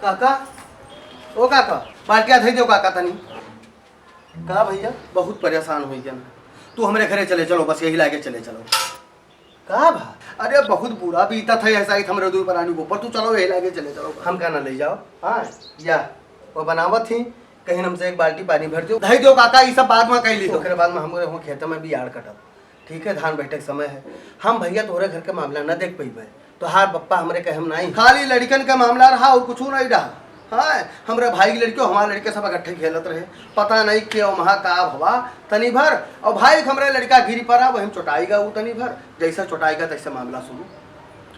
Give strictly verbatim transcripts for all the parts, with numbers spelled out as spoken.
काका, ओ काका, बाल्टिया धई देउ काका तनी। का भइया, बहुत परेशान होइ गया ना। तू हमरे घरे चले चलो, बस यही लागे चले चलो। का भा? अरे बहुत बुरा बीतत है ऐसा ही हमरे दुइ परानी को, पर तू चलो यही लागे चले चलो। हमका ना लइ जाओ। हाँ, या, वो बनावत ही, कहिन हमसे एक बाल्टी पानी भर देउ। धई देउ काका, ई सब बाद मा कइ ली। ओकरे बाद मा हमरे हुआँ खेते मा भी आड़ कटब। ठीक है, धान बैठे के समय है। हम भइया तोहरे घर के मामला न देख पइबे। तोहार बप्पा हमरे कहे हम नाहीं। खाली लड़िकन के मामला रहा और कुछू नहीं रहा। हाँ, हमरे भाई के लड़िके, हमार लड़िके सब इकट्ठे खेलत रहे। पता नहीं के ओम्हा का भवा तनी भर, और भाई के हमरे लड़िका गिरी परा, वही में चोटाई गा ऊ तनी भर। जैसा चोटाई गा तैसे मामला शुरू।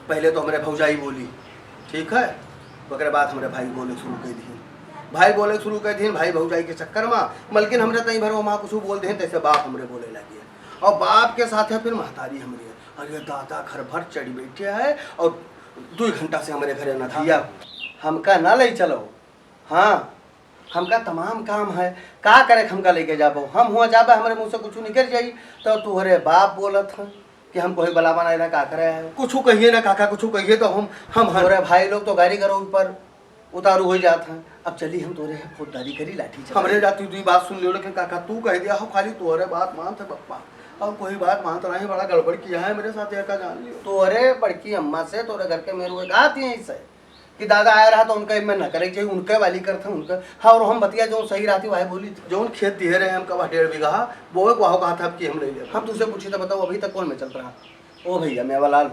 पहले तो हमरे भौजाई बोली, ठीक है, ओकरे बाद हमरे भाई बोले शुरू कइ दिहिन। भाई बोले शुरू कइ दिहिन, भाई भौजाई के चक्कर मा मलकिन हमरे तनी भर ओम्हा कुछू बोल दिहिन, तैसे बाप हमरे बोले लगे। और बाप के साथ है फिर महतारी हमरे। अरे दादा, घर भर चढ़ी बैठे है और दुइ घंटा से हमरे घरे न था। भइया, हमका ना लइ चलो। हाँ, हमका तमाम काम है, का करे के हमका लइके जाबो? हम हुआँ जाबे, हमरे मुँह से कुछू निकरि जाई, तो तोहरे बाप बोलत हैं कि हम कोई बलावा ना रहा, का करे है? कुछू कहिए ना काका, कुछू कहिए तो हम, हम हर तोहरे भाई लोग तो गाड़ी गरौज पर उतारू होइ जात हैं। अब चली हम तोहरे है फौजदारी करी, लाठी चलाई। हमरे जाती दुइ बात सुन लियो, लेकिन काका तू कहि दिया हो, खाली तोहरे बात मानत है बप्पा, और कोई बात मानत नहीं, बड़ा गड़बड़ किया है मेरे साथ, यह का जान लियो। तोहरे बड़की अम्मा से, तोहरे घर के मेहरुए कहा थी ऐसे कि दादा आया रहा तो उनका इनमें न करे चाहिए, उनके वाली करत हैं, उनका। हाँ, और हम बतिया जौन सही रहती, वही बोली थी। जौन खेत दिहे रहे हमका, वह डेढ़ बीघा, वो एक वहाँ कहा था कि हम ले लेब। हम तुझसे पूछी तो बताओ, अभी तक कौन में चलत रहा? ओ भइया, मेवालाल,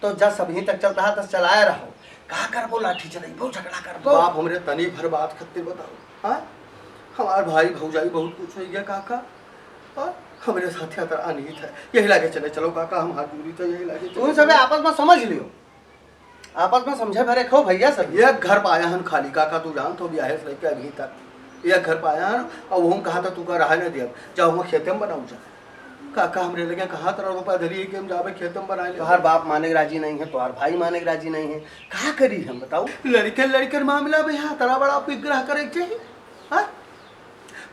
तो जस अभी तक चलत रहा, तस चलाए रहो। का करबो, लाठी चलाइबो, झगड़ा करबो? बाप हमरे तनी भर बात खत्ते बताओ, हाँ? हमार भाई भौजाई बहुत कुछ होइ गया काका, हाँ? हमरे साथ अतरा अनहित है, यही लागे चले चलो काका, हम हाथ जोड़ी तो यही लागे चले तुम सबे चलो। आपस में समझ लियो। आपस में समझे भरे खो भइया सब। एक घर पाया हन खाली काका, तू जानत हो बियाहे से लेके अभी तक एक घर पाया हन, और वो हम कहा था तू का रहा न दिया, जाओ हम खेते में बनाऊ जा। काका हमरे लगे कहा तरा रुपया धरी है कि हम जाबे खेते में बनाए ले। तोहार बाप माने के राजी नहीं है, तोहार भाई माने के राजी नहीं है, का करी हम बताऊ? लड़िके लड़िके मामला में यहाँ तरा बड़ा विग्रह करे के चाहिए, हाँ?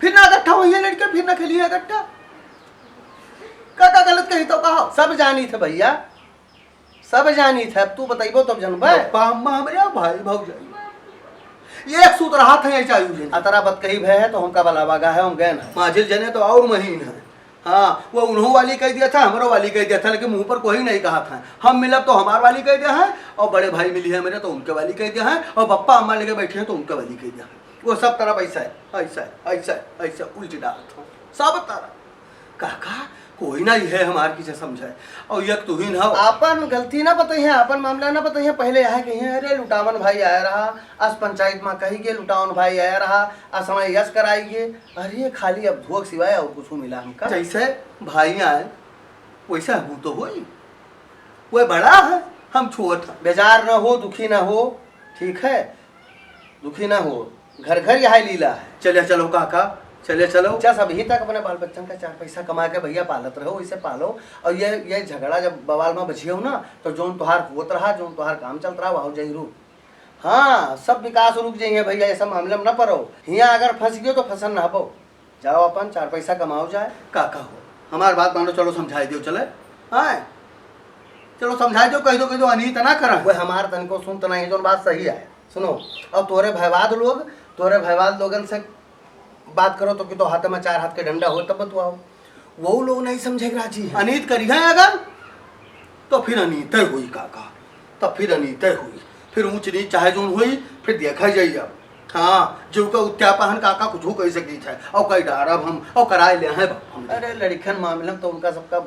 फिर ना इकट्ठा होइए लड़िके, फिर ना खेलिए इकट्ठा। काका गलत कही तो कहो। सब जानी थे भइया, सब जानी थे, अब तू बतइबो तब जनबे। पप्पा, अम्मा, हमरे भाई, भौजाई। एक सूत रहा था, ये चालू जने। अतरा बतकही भय है, तो हमका बलावा गा है, हम गए ना। माझिल जने तो और महीन है। हाँ, वो उन्हों वाली कह दिया था, हमरो वाली कह दिया था, लेकिन मुँह पर कोई नहीं कहा था। हम मिलब तो हमार वाली कह दिया है, और बड़े भाई मिली है मेरे तो उनके वाली कह दिया है, और पप्पा अम्मा लेके बैठे हैं तो उनके वाली कह दिया है। वो सब तरफ ऐसा है, ऐसा है, ऐसा है, ऐसा उल्टी डालत हो। सब तरफ। काका, कोई ना है हमार किसे समझाए। और यक तू ही ना हो। आपन गलती ना बताइए, आपन मामला ना बताइए। पहले यहाँ कहिए, "अरे, लुटावन भाई आया रहा, अस पंचायत में कही के लुटावन भाई आया रहा, अस हमें यस कराई के।" अरे, खाली अब धुआ के सिवाय और कुछ मिला हमका? जैसे भाई आए, वैसे हम तो होई। वह बड़ा है, हम छोट हैं। बेजार ना हो, दुखी ना हो, ठीक है? दुखी ना हो, घर घर यह लीला है। चले चलो काका, चले चलो। जस अभी तक अपने बाल बच्चन का चार पैसा कमा के भइया पालत रहो, वैसे पालो। और ये, ये झगड़ा जब बवाल में बझियो ना, तो जौन तोहार होत रहा, जौन तोहार काम चलत रहा, वह जरूर। हाँ, सब विकास रुक जाइए भइया, ऐसा मामले में न पड़ो। हियाँ अगर फंस गयो तो फंसन ना हबो। जाओ अपन चार पैसा कमाओ जाए। काका हो, हमार बात मानो, चलो समझाई दियो चले। हाँ, चलो समझाई दियो, कह दो, कह दो, अनहित ना करा। वो हमार तनको सुनत नहीं, जौन बात सही है। सुनो, और तोरे भयवाद लोग, तोरे भयवाद लोगन से बात करो तो कि तो हाथ में चार हाथ के डंडा हो तब बतवाओ। वो लोग नहीं समझे के राजी है। अनहित करी है अगर, तो फिर अनहित हुई काका, तब फिर अनहित हुई, फिर ऊंच नीच चाहे जौन हुई, फिर देखा जाई अब। हाँ, जो का उत्यापहन काका कुछ कह सकी है, और कई डारब हम, और कराए ले हैं बाप हम। अरे लड़िकन मामला में तो उनका सबका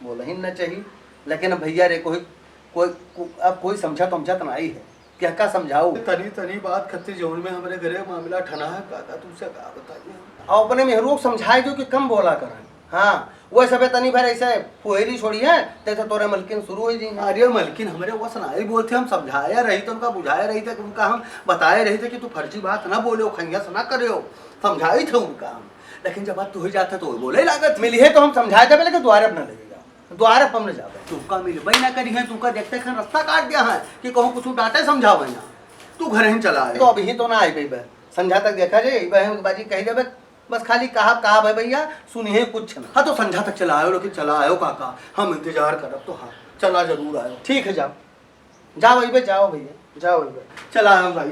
बोला ही ना चाहिए, लेकिन अब भइया रे कोई, कोई, को-, अब कोई समझा तो समझा तो नहीं है, क्या का समझाऊ? तनी, तनी बात खत्ती जौन में हमरे घरे मामला ठना है, काका तुमसे का बताइए? और अपने मेहरुओ को समझाए दो कि कम बोला करन। हाँ, वो सबे तनी भर ऐसे फुहेरी छोड़ी है, तैसे तोरे मलकिन शुरू हो जाएंगे। अरे मलकिन, हमरे वो सुनाई बोलते, हम समझाया रही तो उनका बुझाया रही था कि उनका हम बताए रही थे कि तू फर्जी बात ना बोले, खैया से ना करे हो, समझाई थे उनका हम। लेकिन जब बात तू ही जाते तो वो बोले लागत। मिली है तो हम समझाए देबे, लेकिन द्वारे अपना लगे जाओ, द्वारे पर हम न जाबे। तुमका मिलबे ना करी है, तुमका देखते खान रास्ता काट दिया है कि कहूँ कुछ डांटे समझावे ना, तू घर ही चला आए। तो अभी तो ना आई बे, संझा तक देखा जाए, बहन बाजी कह देबे, बस खाली कहा, कहा भाई भइया, सुनिए कुछ ना। हाँ, तो संझा तक चला आयो, लेकिन चला आयो काका, हम इंतजार करब तो। हाँ, चला जरूर आयो। ठीक है, जाओ, जाओ अइबे, जाओ भइया। जाओ भैया। चला हम भाई।